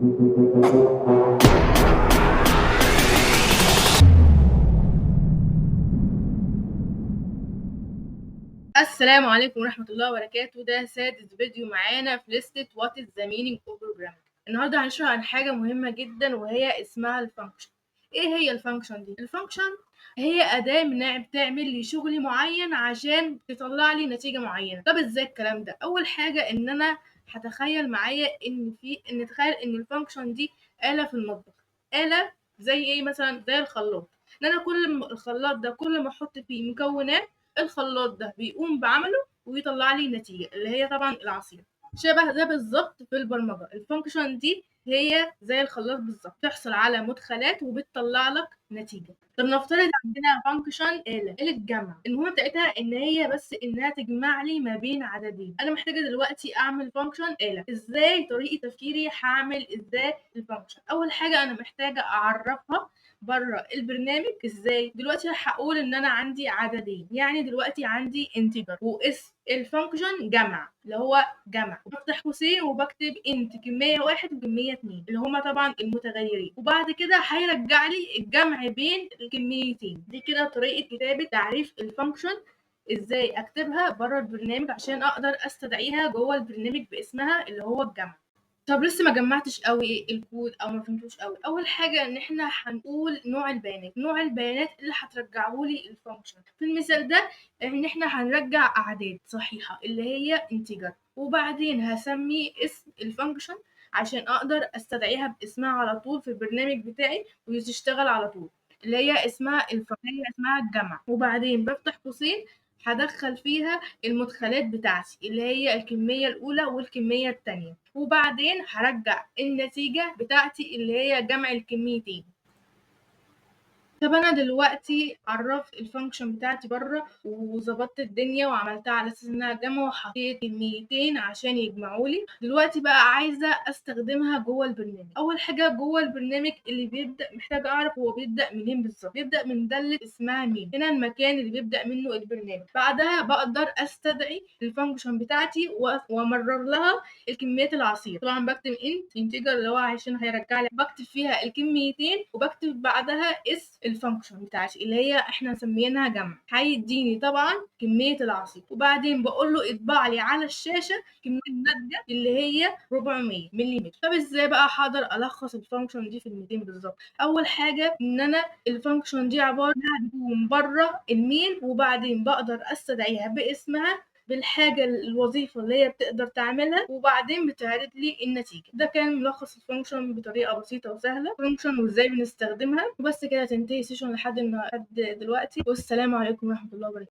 السلام عليكم ورحمة الله وبركاته. ده سادس فيديو معانا في لستة what is the meaning of programming. النهارده هنشرح عن حاجة مهمة جدا وهي اسمها ال function. ايه هي ال function دي؟ ال function هي أداة بتعمل لي شغل معين عشان تطلع لي نتيجة معينة. طب ازاي الكلام ده؟ أول حاجة إن أنا هتخيل معايا إن تخيل إن ال function دي آلة في المطبخ. آلة زي ايه مثلا؟ زي الخلاط. إن أنا كل ما الخلاط ده كل ما أحط فيه مكونات الخلاط ده بيقوم بعمله ويطلع لي نتيجة اللي هي طبعا العصير. شبه ده بالظبط في البرمجة. ال function دي هي زي الخلاط بالظبط، تحصل على مدخلات وبتطلع لك نتيجة. طب نفترض عندنا function آلة جمع، المهمة بتاعتها إن هي بس إنها تجمع لي ما بين عددين. أنا محتاجة دلوقتي أعمل function آلة. إزاي طريقة تفكيري هعمل إزاي ال function؟ أول حاجة أنا محتاجة أعرفها بره البرنامج. ازاي؟ دلوقتي هقول ان انا عندي عددين، يعني دلوقتي عندي integer واسم ال function جمع اللي هو جمع، وبفتح قوسين وبكتب int كمية واحد وكمية اتنين اللي هما طبعا المتغيرين، وبعد كده هيرجع لي الجمع بين الكميتين. دي كده طريقه كتابه تعريف ال function، ازاي اكتبها بره البرنامج عشان اقدر استدعيها جوه البرنامج باسمها اللي هو الجمع. طب لسه ما جمعتش قوي الكود او ما فهمتوش قوي. اول حاجة ان احنا هنقول نوع البيانات، نوع البيانات اللي هترجعه لي ال function. في المثال ده ان احنا هنرجع اعداد صحيحه اللي هي integer، وبعدين هسمي اسم ال function عشان اقدر استدعيها باسمها على طول في البرنامج بتاعي وتشتغل على طول، اللي هي اسمها ال function، هي اسمها الجمع. وبعدين بفتح قوسين هدخل فيها المدخلات بتاعتي اللي هي الكمية الأولى والكمية التانية، وبعدين هرجع النتيجة بتاعتي اللي هي جمع الكميتين. طب انا دلوقتي عرفت ال function بتاعتي بره وظبطت الدنيا وعملتها على اساس انها جمع وحطيت كميتين عشان يجمعوا لي. دلوقتي بقى عايزه استخدمها جوه البرنامج. اول حاجة جوه البرنامج اللي بيبدا، محتاجه اعرف هو بيبدا منين بالظبط. بيبدا من داله اسمها main، هنا المكان اللي بيبدا منه البرنامج. بعدها بقدر استدعي ال function بتاعتي وامرر لها الكميات العصير. طبعا بكتب int integer اللي هو عشان هيرجع لي، بكتب فيها الكميتين وبكتب بعدها اسم ال function بتاعتي اللي هي احنا مسميينها جمع، هيديني طبعا كمية العصير. وبعدين بقول له اطبع لي على الشاشة كمية الناتجة اللي هي 400 ملم. طب ازاي بقى هقدر الخص ال function دي في الميتين بالظبط؟ اول حاجة ان انا ال function دي عبارة انها بتكون بره ال main، وبعدين بقدر استدعيها باسمها بالحاجة الوظيفة اللي هي بتقدر تعملها، وبعدين بتعرض لي النتيجة. ده كان ملخص ال function بطريقة بسيطة وسهلة، function وازاي بنستخدمها. وبس كده تنتهي session لحد دلوقتي، والسلام عليكم ورحمة الله وبركاته.